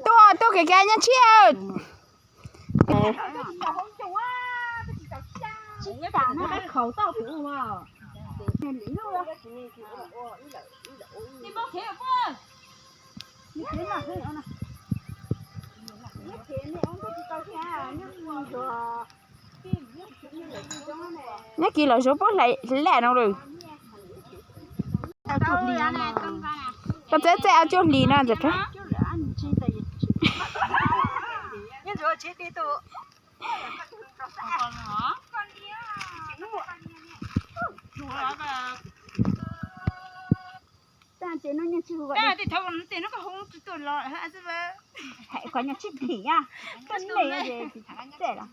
Tuaj, tuaj kev kev nyob tshiab. Nyob kis los zaum puab hlais laj no lawm. Koj txav txaij ob cuaj hlis no ntawm koj. Hais qhov nyuag tsib hlis, koj nej txaij los.